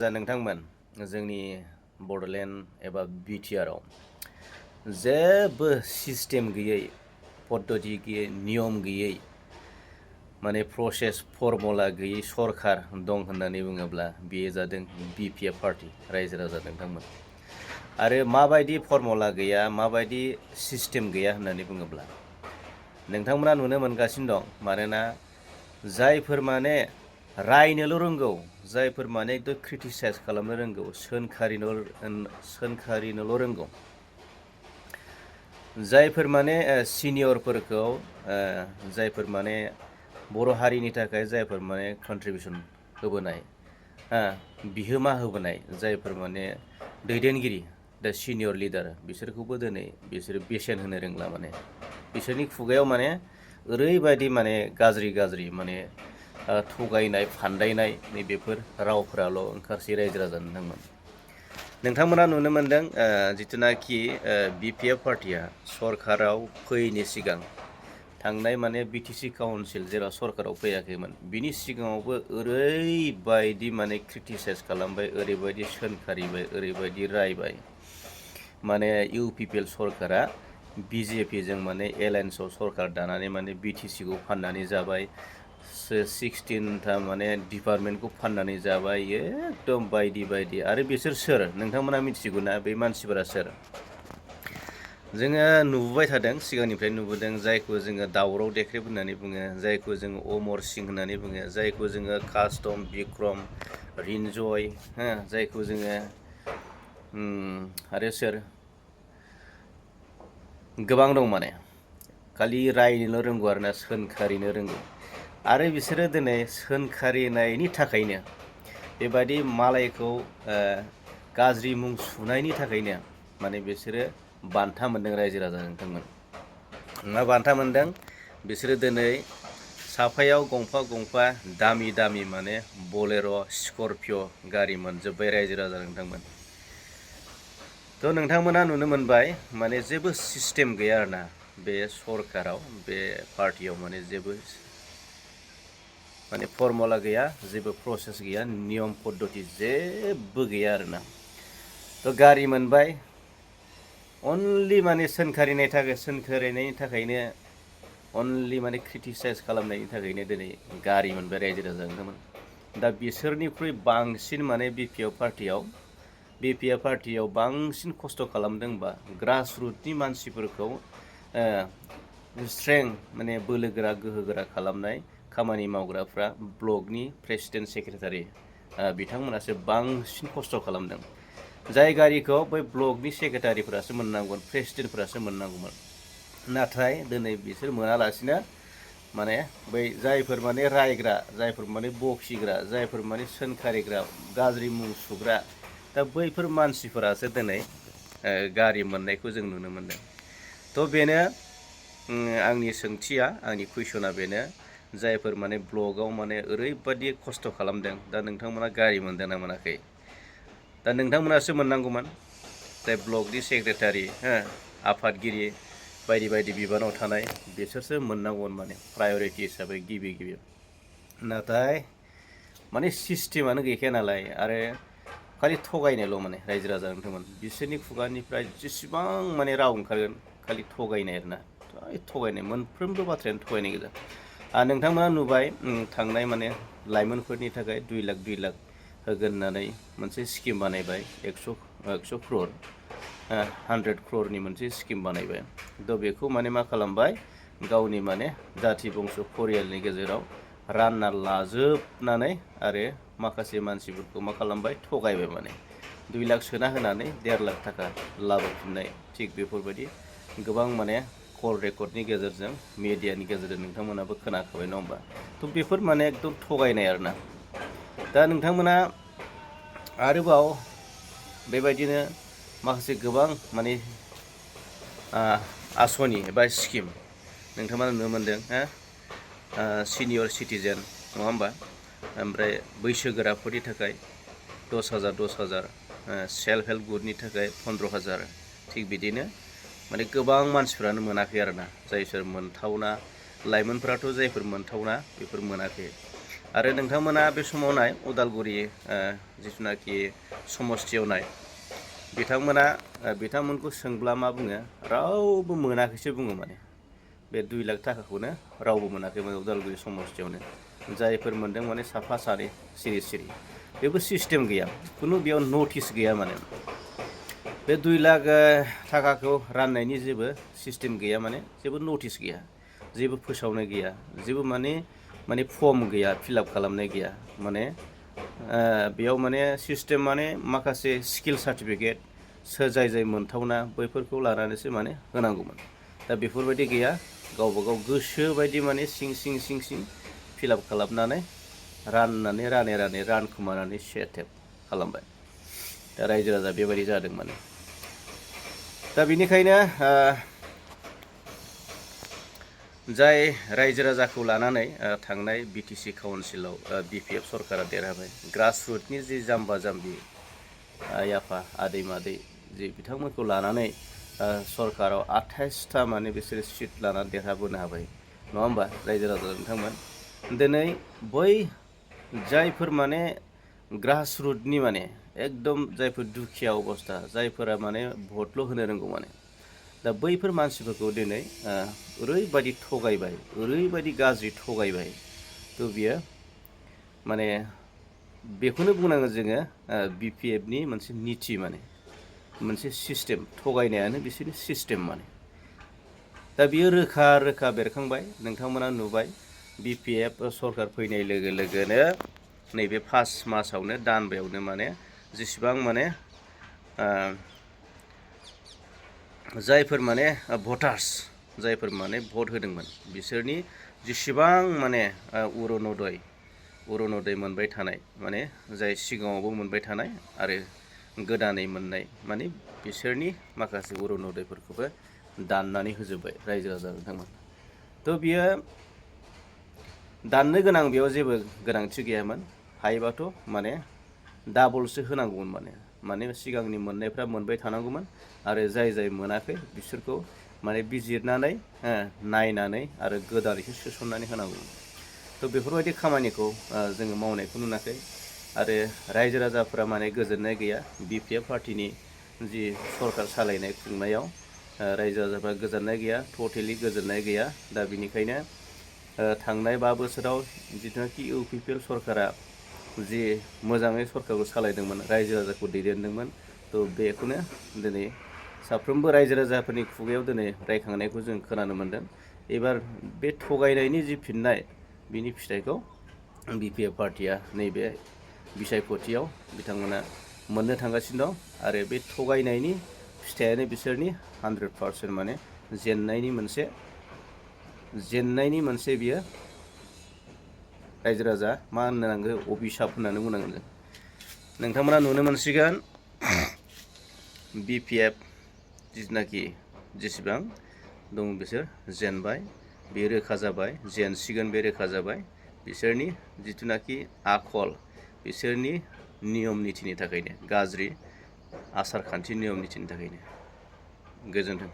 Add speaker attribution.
Speaker 1: नोंथांमोन जोंनि बड'लेण्ड एबा बिटिआरआव जेबो सिस्टेम गैयै पद्धति गैयै नियम गैयै माने प्रसेस फर्मुला गैयै सरकार दं होननानै बुङोब्ला बेयो जादों बिपिएफ पार्टी रायजो राजा नोंथांमोन। आरो माबायदि फर्मुला गैया माबायदि सिस्टेम गैया होननानै बुङोब्ला नोंथांमोना नुनो मोनगासिनो दं। मानोना जायफोर माने रायनोल' रोंगौ, जायफोर माने एकदम क्रिटिसाइज खालामनो रोंगौ, सोंखारिनोल' रोंगौ, जायफोर माने सिनियरफोरखौ जायफोर माने बर' हारिनि थाखाय जायफोर माने कन्ट्रिबिउसन होबोनाय, बिहोमा होबोनाय, जायफोर माने दैदेनगिरि, दा सिनियर लिडार, बिसोरखौबो दिनै बिसोरो बेसेन होनो रोंला। माने बिसोरनि खुगायाव माने ओरैबायदि माने गाज्रि माने थगायनाय फान्दायनाय नैबेफोर रावफोराल' ओंखारसै रायजो राजा नोंथांमोना नुनो मोनदों। जिथुनाखि बिपिएफ पार्टिया सरकाराव फैयैनि सिगां थांनाय माने बिटिसि काउन्सिल जेराव सरकाराव फैयाखैमोन बिनि सिगाङावबो ओरैबायदि माने क्रिटिसाइज खालामबाय, ओरैबायदि सोंखारिबाय, ओरैबायदि रायबाय। माने इउपिपिएल सरकारा बिजेपिजों माने एलायन्सआव सरकार दानानै माने बिटिसिखौ फाननानै जाबाय, 16था माने डिपार्टमेन्टखौ फाननानै जाबाय, एकदम बायदि। आरो बिसोर सोर नोंथांमोना मिथिगौ ना? बे मानसिफोरा सोर? जोङो नुबोबाय थादों, सिगांनिफ्राय नुबोदों। जायखौ जोङो दावराव देख्रेब होननानै बुङो, जायखौ जोङो अमर सिं होननानै बुङो, जायखौ जोङो कास्टम बिक्रम रिन्जय, जायखौ जोङो आरो सोर गोबां दं। माने खालि रायनोल' रोंगौ आरोना, सोंखारिनो रोंगौ। आरो बिसोरो दिनै सोंखारिनायनि थाखायनो, बेबायदि मालायखौ गाज्रि मुं सुनायनि थाखायनो माने बिसोरो बान्था मोनदों। रायजो राजा नोंथांमोन मा बान्था मोनदों? बिसोरो दिनै साफायाव गंफा दामि माने बलेर' स्करपिय' गारि मोनजोब्बाय रायजो राजा नोंथांमोन। थ' नोंथांमोना नुनो मोनबाय माने जेबो सिस्टेम गैया आरोना बे सरकाराव, बे पार्टियाव माने जेबो माने फर्मुला गैया, जेबो प्रसेस गैया, नियम पद्धति जेबो गैया आरोना। थ' गारि मोनबाय अनलि माने सोंखारिनायनि थाखायनो, अनलि माने क्रिटिसाइज खालामनायनि थाखायनो दिनै गारि मोनबाय रायजो राजा नोंथांमोन। दा बिसोरनिख्रुइ बांसिन माने बिपिएफ पार्टियाव बांसिन खस्थ' खालामदोंबा ग्रास रुटनि मानसिफोरखौ माने बोलोगोरा गोहोगोरा खालामनाय खामानि मावग्राफ्रा ब्लकनि प्रेसिडेन्ट सेक्रेटारि बिथांमोनासो बांसिन खस्थ' खालामदों। जाय गारिखौ बै ब्लकनि सेक्रेटारिफोरासो मोननांगौमोन, प्रेसिडेन्टफोरासो मोननांगौमोन। नाथाय दिनै बिसोर मोनालासिनो माने बै जायफोर माने रायग्रा, जायफोर माने बखिग्रा, जायफोर माने सोंखारिग्रा, गाज्रि मुं सुग्रा, दा बैफोर मानसिफोरासो दिनै गारि मोननायखौ जों नुनो मोनदों। थ' बेनो आंनि सोंथिया, आंनि कुइसना बेनो, जायफोर माने ब्लकआव माने ओरैबायदि खस्थ' खालामदों, दा नोंथांमोना गारि मोनदों ना मोनाखै? दा नोंथांमोनासो मोननांगौमोन। जाय ब्लकनि सेक्रेटारि, आफादगिरि, बायदि बिबानाव थानाय, बिसोरसो मोननांगौमोन माने प्रायरिटि हिसाबै गिबि। नाथाय माने सिस्टेमानो गैखाया नालाय, आरो खालि थगायनायल' माने रायजो राजा नोंथांमोन। बिसोरनि खुगानिफ्राय जेसेबां माने राव ओंखारगोन खालि थगायनाय आरोना, थगायनाय, मोनफ्रोमबो बाथ्रायानो थगायनाय गोजा। नोंथांमोना नुबाय थांनाय माने लाइमोनफोरनि थाखाय 2 लाख होगोन होननानै मोनसे स्किम बानायबाय, 100 क्रर, 100 क्ररनि मोनसे स्किम बानायबाय। थ' बेखौ माने मा खालामबाय, गावनि माने जाथि बंस' फरियालनि गेजेराव रानना लाजोबनानै आरो माखासे मानसिफोरखौ मा खालामबाय, थगायबाय। माने 2 लाख सोना होनानै 1.5 लाख थाखा लाबोफिननाय, थिग बेफोरबायदि गोबां माने कल रेकर्डनि गेजेरजों, मिडियानि गेजेरजों नोंथांमोनाबो खोनाखाबाय, नङा होमबा? थ' बेफोर माने एकदम थगायनाय आरोना। दा नोंथांमोना आरोबाव बेबायदिनो माखासे गोबां माने आसनि एबा स्किम नोंथांमोना नुनो मोनदों। सिनियर सिटिजेन, नङा होमबा? ओमफ्राय बैसोगोराफोरनि थाखाय 10,000, सेल्फ हेल्प ग्रुपनि थाखाय 15,000। थिग बिदिनो माने गोबां मानसिफ्रानो मोनाखै आरोना, जायफोर मोनथावना लाइमोनफ्राथ' जायफोर मोनथावना बेफोर मोनाखै। आरो नोंथांमोना बे समाव नाय उदालगुरि जिथुनाखि समस्थियाव नाय बिथांमोनखौ सोंब्ला मा बुङो रावबो मोनाखैसो बुङो माने बे 2 लाख थाखाखौनो रावबो मोनाखैमोन उदालगुरि समस्थियावनो जायफोर मोनदों माने साफा सानै सिरि सिरि बेबो सिस्टेम गैया खुनु बेयाव नटिस गैया माने बे 2 लाख थाखाखौ राननायनि जेबो सिस्टेम गैया माने जेबो नटिस गैया जेबो फोसावनाय गैया जेबो माने फर्म गैया फिलआप खालामनाय गैया माने बेयाव माने सिस्टेम माने माखासे स्किल सार्टिफिकेट जाय मोनथावना बैफोरखौ लानानैसो माने होनांगौमोन दा बेफोरबायदि गैया गावबा गाव गोसो बायदि माने सिं फिलआप खालामनानै रानै रानखुमानानै सेटेप खालामबाय दा रायजो राजा बेबायदि जादों माने दा बेनिखायनो जाय रायजो राजाखौ लानानै थांनाय बिटिसि काउन्सिलाव बिपिएफ सरकारा देरहाबाय ग्रासरुटनि जि जाम्बा जाम्बि आइ आफा आदै मादै जे बिथांमोनखौ लानानै सरकाराव 28टा माने बिसोरो सिट लानानै देरहाबोनो हाबाय नङा होमबा रायजो राजा नोंथांमोन दिनै बै जायफोर माने ग्रासरुटनि माने एकदम जायफोर दुखिया अबस्था जायफोरा माने भटल' होनो रोंगौ माने दा बैफोर मानसिफोरखौ दिनै ओरैबायदि थगायबाय ओरैबायदि गाज्रि थगायबाय थ' बियो माने बेखौनो बुंनांगोन जोङो बिपिएफनि मोनसे निति माने मोनसे सिस्टेम थगायनायानो बिसोरनि सिस्टेम माने दा बियो रोखा बेरखांबाय नोंथांमोना नुबाय बिपिएफ सरकार फैनाय लोगो लोगोनो नैबे 5 मासावनो दानबायावनो माने जेसेबां माने जायफोर माने भटार्स जायफोर माने भट होदोंमोन बिसोरनि जेसेबां माने अरुनदय मोनबाय थानाय माने जाय सिगाङावबो मोनबाय थानाय आरो गोदानै मोननाय माने बिसोरनि माखासे अरुनदयफोरखौबो दाननानै होजोब्बाय रायजो राजा नोंथांमोन थ' बियो दाननो गोनां बेयाव जेबो गोनांथि गैयामोन हायोबाथ' माने डाबलसो होनांगौमोन माने सिगांनि मोननायफ्रा मोनबाय थानांगौमोन आरो जाय मोनाखै बिसोरखौ माने बिजिरनानै नायनानै आरो गोदानैसो सोसननानै होनांगौमोन थ' बेफोरबायदि खामानिखौ जोङो मावनायखौ नुनाखै आरो रायजो राजाफोरा माने गोजोननाय गैया बिपिएफ पार्टिनि जि सरकार सालायनाय खुंनायाव रायजो राजाफ्रा गोजोननाय गैया टटेलि गोजोननाय गैया दा बिनिखायनो थांनाय 5 बोसोराव जिथुनाखि इउपिपिएल सरकारा जि मोजाङै सरकारखौ सालायदोंमोन रायजो राजाखौ दैदेनदोंमोन थ' बेखौनो दिनै साफ्रोमबो रायजो राजाफोरनि खुगायाव दिनै रायखांनायखौ जों खोनानो मोन्दों एबार बे थगायनायनि जि फिननाय बिनि फिथाइखौ बिपिएफ पार्टिया नैबे बिसायख'थियाव बिथांमोना मोननो थांगासिनो दं आरो बे थगायनायनि फिथाइयानो बिसोरनि 100% माने जेननायनि मोनसे बियो रायजो राजा मा होननो नांगौ अभिशाप होननानै बुंनांगोन जों नोंथांमोना नुनो मोनसिगोन बिपिएफ जिथुनाखि जेसेबां दं बिसोर जेनबाय बे रोखा जाबाय जेनसिगोन बे रोखा जाबाय बिसोरनि जिथुनाखि आखल बिसोरनि नियम नितिनि थाखायनो गाज्रि आसार खान्थि नियम नितिनि थाखायनो गोजोन्थों।